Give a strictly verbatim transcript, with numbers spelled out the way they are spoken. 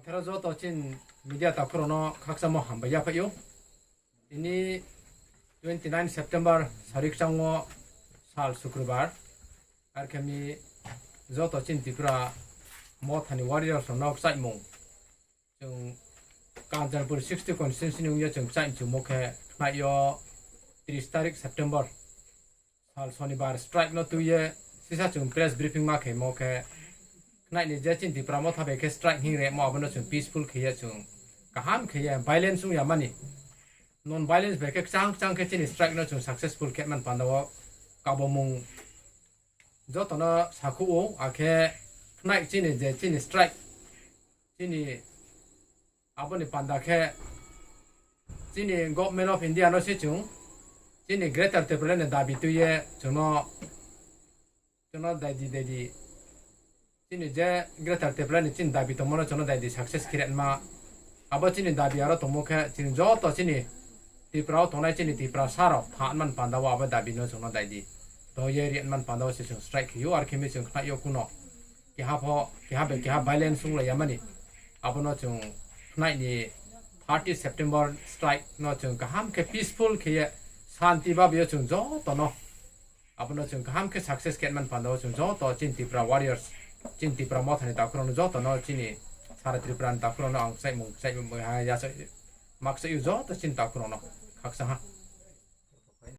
Khero joto chini media takhu rao no khakchangmo hambai yaphaih ou. Tini twenty nine September sari kchang wo sal Sukrubar. Arkhe mi joto chini Tipra Motha ni warriors rao no kchaihmung. Chung Kanchanpur sixty constituency ni ong ye chung kchaih mchumo khe khnaih yo tris tarik September sal Sonibar strike no tui ye sisa chung press briefing ma khemo khe khnaih ni je chini Tipra Motha bai khe strike hing remo abo no chung peaceful khe ye chung kaham khe ye violence ong ya mani. Non violence bai khe kchang kchang khe chini strike no chung successful khe man panda wo kabomung joto no sakhouh ou, akhe khnaih chini je chini strike, chini abo ni panda khe chini Government of India no se chung chini Greater Tipraland ni dabi tui ye chung no, chung no dai di, dai di. Chini je Greater Tipraland ni chini dabi tongmo no chung no dai di success khe ri ma. Abo chini dabi aro tongmo khe chini joto chini Tripura wo tongnai chini Tiprasa rao thanng man panda wo abo dabi no chung no dai di. To ye ri man panda wo se chung strike khe ou, arkhe mi chung khnaih yo kuno keha pho, keha bai keha violence onglai ya mani. Abo no chung khnaih ni thirty September strike no chung kaham khe peaceful khe ye santi babi yo chung joto no abo no chung kaham khe success khe man panda wo chung joto chini Tipra warriors, chini Tipra Motha ni takhu rao no joto no chini sara Tripura ni takhu rao no ang kchaihmung, kchaihmung ha ya, makchaih ou joto chini takhu rao no khakchang ha.